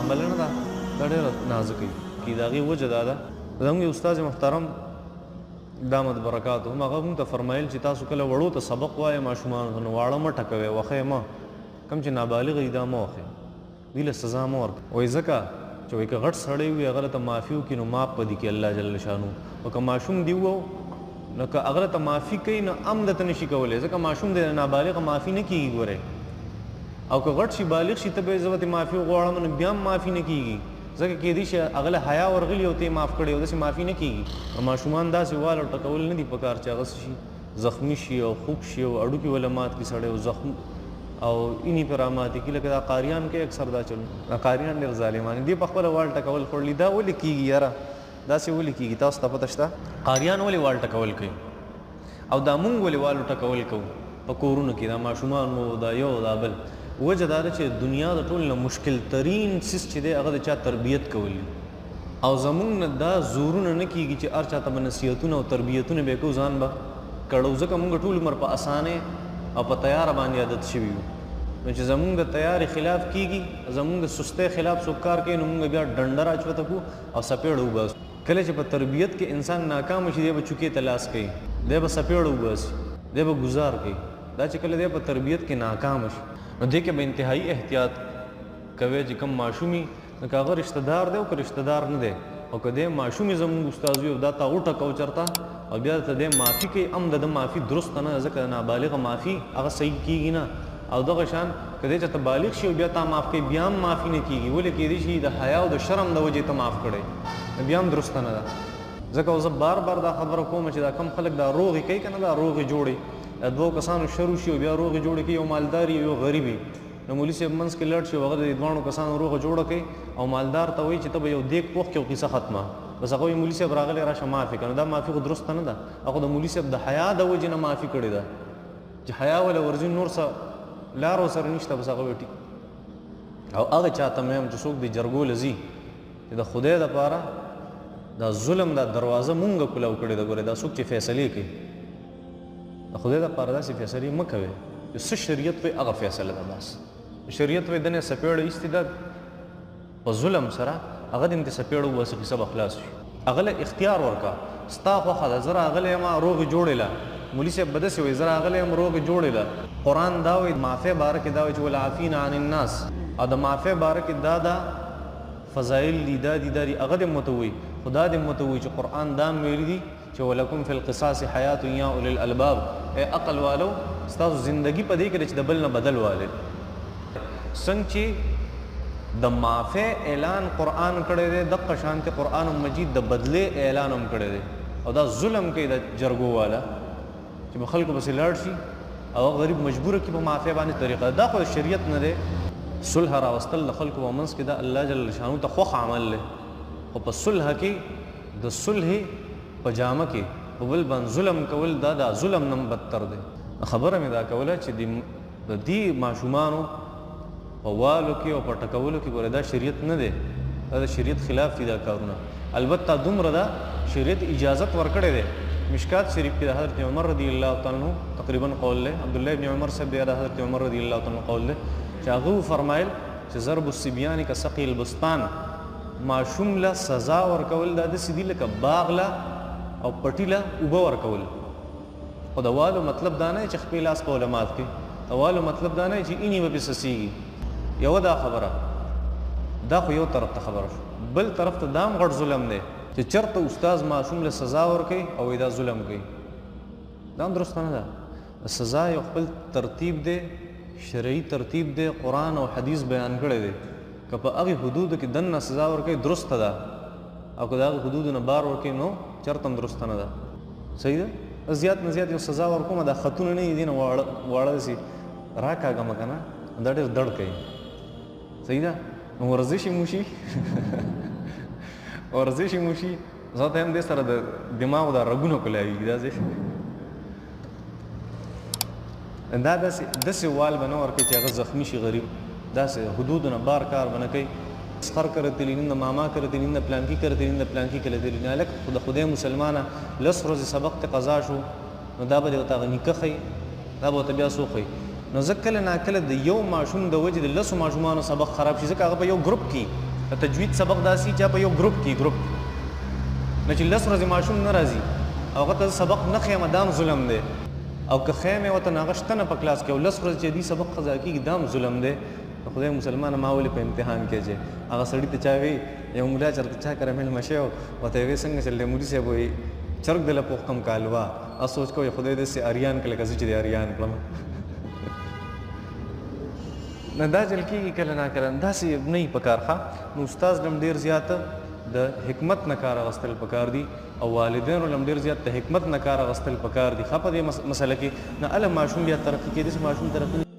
معامله نه ده، دا ډېره نازکه وي. د هغې وجه دا ده، زموږ یو استاد محترم دامت برکات هم هغه مونږ ته فرمایل چې تاسو کله وړو ته سبق وایې ماشومانو ته، نو واړه مه ټکوئ، وښیې مه، کوم چې نابالغ دي دا مه وښیې، دوی له سزا مه ورکوئ. وایي ځکه چې وایي که غټ سړی وي هغه ته معافي وکړي نو معاف به دي کړي الله جل شانو، او که ماشوم دي وو نو که هغه ته معافي کوي نو هم درته نشي کولی، ځکه ماشوم دی نابالغه معافي نه کېږي ګورې. او که غټ شي بالغ شي ته به یې زه به ترې معافي وغواړم نو بیا هم معافي نه کېږي، ځکه کېدای شي هغه له حیا ورغلي او ته یې معاف کړې او داسې معافي نه کېږي. ماشومان داسې وال او ټکول نه دي پکار چې هغه څه شي زخمي شي او خوږ شي او هډوکي وله مات کړي سړی او زخم او اینې پرې راماتې کړي، لکه دا قاریان کوي اکثر دا چلونه. دا قاریان ډېر ظالمان دي، په خپله وال ټکول خوړلي. دا ولې کېږي یاره، داسې ولې کېږي؟ تاسو ته پته شته قاریان ولې وال ټکول کوي او دا مونږ ولې والو ټکول کوو په کورونو کې، دا ماشومان وو دا یو دا بل؟ وجه دا ده چې دنیا د ټول نه مشکل ترین څیز چې دی هغه د چا تربیت کول دي، او زمونږ نه دا زورونه نه کېږي چې هر چا ته به نصیحتونه او تربیتونه به کوو، ځان به کړو، ځکه مونږ ټول عمر په اسانۍ او په تیاره باندې عادت شوي یو. نو چې زمونږ د تیارې خلاف کېږي، زمونږ د سستۍ خلاف څوک کار کوي، نو مونږ بیا ډنډه راچوته کړو او څپېړه وباسو. کله چې په تربیت کې انسان ناکام شي دی به چوکې ته لاس کوي، دی به څپېړه وباسي، دی به ګزار کوي. دا چې کله دی په تربیت کې ناکام شي نو دې کې به انتهایي احتیاط کوي چې کوم ماشومي، نو که هغه رشته دار دی او که رشته دار نه دی، او که دی ماشومي زمونږ استاد وي او دا تا وټکو چېرته او بیا ته دی معافي کوي، هم د ده معافي درسته نه ده، ځکه د نابالغه معافي هغه صحیح کېږي نه. او دغه شان که دی چېرته بالغ شي او بیا تا معاف کوي بیا هم معافي نه کېږي، ولې کېدای شي د حیا او د شرم د وجې ته معاف کړی، نو بیا هم درسته نه ده. ځکه زه بار بار دا خبره کوم چې دا کم خلک دا روغې کوي که نه، دا روغې جوړې د دوو کسانو شر وشي او بیا روغې جوړې کوي، یو مالدار یو غریب وي، نو مولوي صاحب منځ کې لاړ شي او هغه د دې دواړو کسانو روغه جوړه کوي او مالدار ته وایي چې ته به یو دیګ پوخ کړې او کیسه ختمه، بس هغه وایي مولوي صاحب راغلی راشه معافي کړه. نو دا معافي خو درسته نه ده، هغه د مولوي صاحب د حیا د وجې نه معافي کړې ده چې حیا وله ورځي، نور څه لار ورسره نشته، بس هغه وایي ټیک. او هغه چا ته مې هم چې څوک د جرګو له ځي چې د خدای دپاره دا ظلم دا دروازه مونږ کولاو کړې ده، ګورې دا څوک چې فیصلې کوي د خدای دپاره داسې فیصلې مه کوئ چې څه شریعت وایي هغه فیصله ده. بس شریعت وایي دنه څپېړه ایستې ده په ظلم سره، هغه دې هم ترې څپېړه وباسي، کیسه به خلاص شي. هغه له اختیار ورکړه، ستا خوښه ده، زه راغلی یم روغې جوړې له، مولوي صاحب به داسې وایي زه راغلی یم روغې جوړې له. قرآن دا وایي معافۍ باره کې دا وایي چې والعافین عن الناس، او د معافۍ باره کې دا دا فضایل دي، دا دي دا دي، هغه دې هم ورته ووایي. خو دا دې هم ورته ووایي چې قرآن دا هم ویلي دي چې ولکم فی القصاص حیات یا اولی الالباب، ای عقل والو ستاسو زندګي په دې کې ده چې د بل نه بدل والئ. څنګه چې د معافۍ اعلان قرآن کړی دی، دقه شانتې قرآن مجید د بدلې اعلان هم کړی دی. او دا ظلم کوي د جرګو والا چې په خلکو پسې لاړ شي او غریب مجبور کړي په معافۍ باندې طریقه، دا خو د شریعت نه دی. صلح راوستل د خلکو په منځ کې دا الله جل شانو ته خوښ عمل دی، خو په صلح کې د صلح په جامه کې په بل باندې ظلم کول دا د ظلم نه بدتر دی. خبره مې دا کوله چې د دې ماشومانو په والو کې او په ټکولو کې ګوره دا شریعت نه دی، دا د شریعت خلاف دي دا کارونه. البته دومره ده شریعت اجازت ورکړی دی. مشکات شریف کې د حضرت عمر رضی الله تعالی عنہ تقریبا قول دی، عبدالله ابن عمر صاحب دی د حضرت عمر رضی الله تعالی عنہ قول دی چې هغه وفرمایل چې ضرب الصبیان کسقي البستان، ماشوم له سزا ورکول دا داسې دي لکه باغ له او پټي له اوبه ورکول. خو د والو مطلب دا نه چې خپې لاس په وله مات کړي، د والو مطلب دا نه چې اینې به پې څڅېږي. یوه دا خبره، دا خو یو طرف ته خبره شو، بل طرف ته دا هم غټ ظلم دی چې چېرته استاد ماشوم له سزا ورکوي او وایي دا ظلم کوي، دا هم درسته نه ده. سزا یو خپل ترتیب دی، شرعي ترتیب دی، قرآن او حدیث بیان کړی دی. که په هغې حدودو کې دننه سزا ورکوي درسته ده، او که د هغې حدودو نه بار ورکوي نو چېرته هم درسته نه ده. صحیح ده؟ زیات نه زیات یو سزا ورکومه، دا خطونه نه دي، دې نه واړه واړه داسې راکاږمه که نه دا ډېر دړ کوي. صحیح ده؟ نو ورزش یې وشي، ورزش یې وشي، زه ته هم دې سره د دماغ دا رګونه کولاویږي. داسې دا داسې داسې وال به نه ورکوي چې هغه زخمي شي غریب، داسې حدودو نه بار کار به نه کوي. خر کره تللی، نن د ماما کره تللی، نن د پلانکي کره تللی، نن د پلانکي کره تللی. نه هلک خو د خدای مسلمانه لس ورځې سبق ته قضا شو، نو دا به دې ورته هغه نیکه ښیي، دا به ورته بیا څوک ښیي. نو زه کله ناکله د یو ماشوم د وجې د لسو ماشومانو سبق خراب شي، ځکه هغه په یو ګروپ کې د تجوید سبق داسې چې په یو ګروپ کې ګروپ نه چې لس ورځې ماشوم نه راځي او هغه ته سبق نه ښیم، دا هم ظلم دی. او که ښیم یې ورته نو هغه شته نه په کلاس کې، او لس ورځې چې دی سبق قضا کېږي دا هم ظلم دی. نو خدای مسلمانه ما ولې په امتحان کې چې هغه سړي ته چا وی، یو ملا چېرته چا کره مېلمه شوی و، ورته یې وی څنګه چل دی مولوي صاحب؟ وایي چرګ دله پوخ کم کالوا هغه سوچ کوي خدای داسې اریان کړه لکه زه چې دې اریان کړم. نه دا چل کېږي کله ناکله داسې نه وي پکار. ښه نو استاد له هم ډېر زیات د حکمت نه کار اخیستل پکار دي او والدینو له هم ډېر زیات د حکمت نه کار اخیستل پکار دي. ښه په دې مسله کې نه هله ماشوم بیا ترقي کوي، داسې ماشوم ترقي